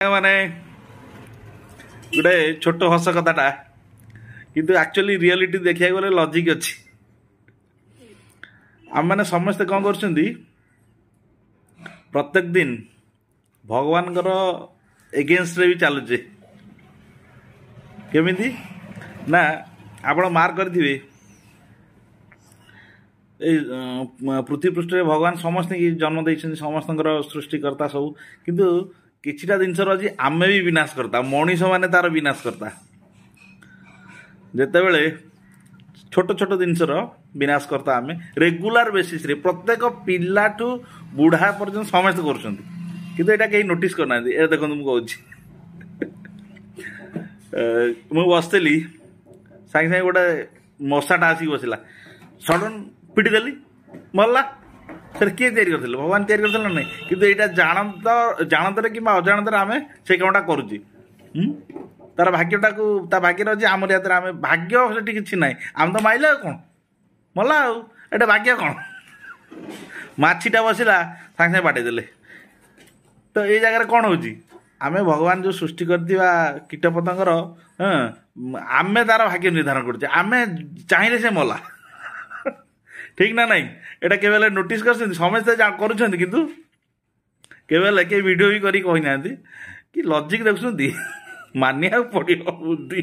ମାନେ ଗୋଟେ ଛୋଟ ହସ କଥାଟା, କିନ୍ତୁ ଆକ୍ଚୁଆଲି ରିଆଲିଟି ଦେଖିବାକୁ ଗଲେ ଲଜିକ୍ ଅଛି। ଆମେମାନେ ସମସ୍ତେ କ'ଣ କରୁଛନ୍ତି? ପ୍ରତ୍ୟେକ ଦିନ ଭଗବାନଙ୍କର ଏଗେନଷ୍ଟରେ ବି ଚାଲୁଛେ। କେମିତି ନା, ଆପଣ ମାର୍କ କରିଥିବେ, ଏଇ ପୃଥିବୀ ପୃଷ୍ଠରେ ଭଗବାନ ସମସ୍ତଙ୍କୁ ଜନ୍ମ ଦେଇଛନ୍ତି, ସମସ୍ତଙ୍କର ସୃଷ୍ଟିକର୍ତ୍ତା ସବୁ, କିନ୍ତୁ କିଛିଟା ଜିନିଷର ଅଛି ଆମେ ବି ବିନାଶ କର୍ତ୍ତା, ମଣିଷମାନେ ତାର ବିନାଶ କର୍ତ୍ତା। ଯେତେବେଳେ ଛୋଟ ଛୋଟ ଜିନିଷର ବିନାଶ କର୍ତ୍ତା ଆମେ ରେଗୁଲାର ବେସିସ୍ରେ, ପ୍ରତ୍ୟେକ ପିଲାଠୁ ବୁଢ଼ା ପର୍ଯ୍ୟନ୍ତ ସମସ୍ତେ କରୁଛନ୍ତି, କିନ୍ତୁ ଏଇଟା କେହି ନୋଟିସ୍ କରୁନାହାନ୍ତି। ଏଇଟା ଦେଖନ୍ତୁ, ମୁଁ କହୁଛି, ମୁଁ ବସିଥିଲି, ସାଙ୍ଗେ ସାଙ୍ଗେ ଗୋଟେ ମଶାଟା ଆସିକି ବସିଲା, ସଡନ୍ ପିଟି ଦେଲି, ମଲା। ସେଟା କିଏ ତିଆରି କରିଥିଲେ? ଭଗବାନ ତିଆରି କରିଥିଲେ ନା ନାହିଁ? କିନ୍ତୁ ଏଇଟା ଜାଣନ୍ତ ଜାଣନ୍ତରେ କିମ୍ବା ଅଜାଣତରେ ଆମେ ସେଇ କାମଟା କରୁଛି। ତାର ଭାଗ୍ୟଟାକୁ, ତା ଭାଗ୍ୟରେ ଅଛି, ଆମରି ହାତରେ। ଆମେ ଭାଗ୍ୟ ସେଠି କିଛି ନାହିଁ, ଆମେ ତ ମାଇଲେ ଆଉ କ'ଣ, ମଲା ଆଉ, ଏଇଟା ଭାଗ୍ୟ କ'ଣ? ମାଛିଟା ବସିଲା, ସାଙ୍ଗେ ସାଙ୍ଗେ ବାଡ଼େଇ ଦେଲେ। ତ ଏଇ ଜାଗାରେ କ'ଣ ହେଉଛି? ଆମେ ଭଗବାନ ଯେଉଁ ସୃଷ୍ଟି କରିଥିବା କୀଟ ପତଙ୍ଗର, ହଁ, ଆମେ ତାର ଭାଗ୍ୟ ନିର୍ଦ୍ଧାରଣ କରୁଛେ। ଆମେ ଚାହିଁଲେ ସେ ମଲା, ଠିକ ନା ନାଇଁ? ଏଇଟା କେବେ ହେଲେ ନୋଟିସ୍ କରିଛନ୍ତି? ସମସ୍ତେ କରୁଛନ୍ତି, କିନ୍ତୁ କେବେ ହେଲେ କେହି ଭିଡ଼ିଓ ବି କରିକି କହିନାହାନ୍ତି କି ଲଜିକ୍ ଦେଖୁଛନ୍ତି, ମାନିବାକୁ ପଡ଼ିବ ବୁଦ୍ଧି।